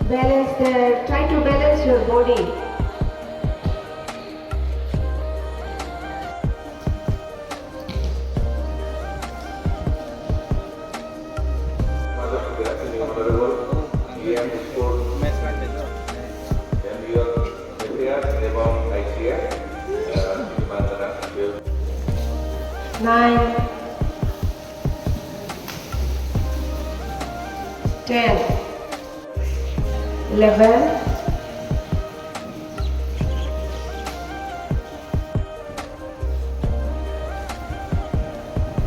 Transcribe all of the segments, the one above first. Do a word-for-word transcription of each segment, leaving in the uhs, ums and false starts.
Balance there. Try to balance your body. Nine, ten, eleven.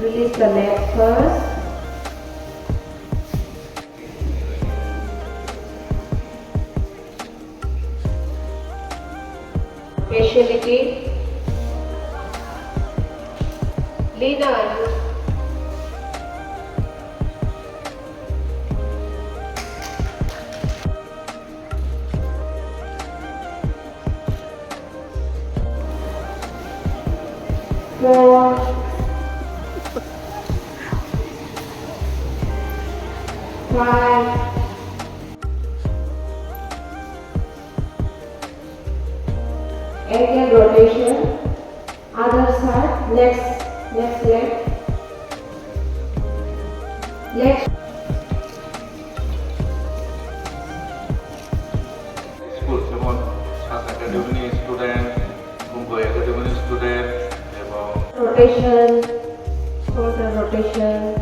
Release the leg first. Speciality. Lean on. Four, five, ankle rotation. Other side, next, next leg. Next. School jemon Sas Academy ni student, Bumbo Academy ni student, ebong rotation, shoulder rotation.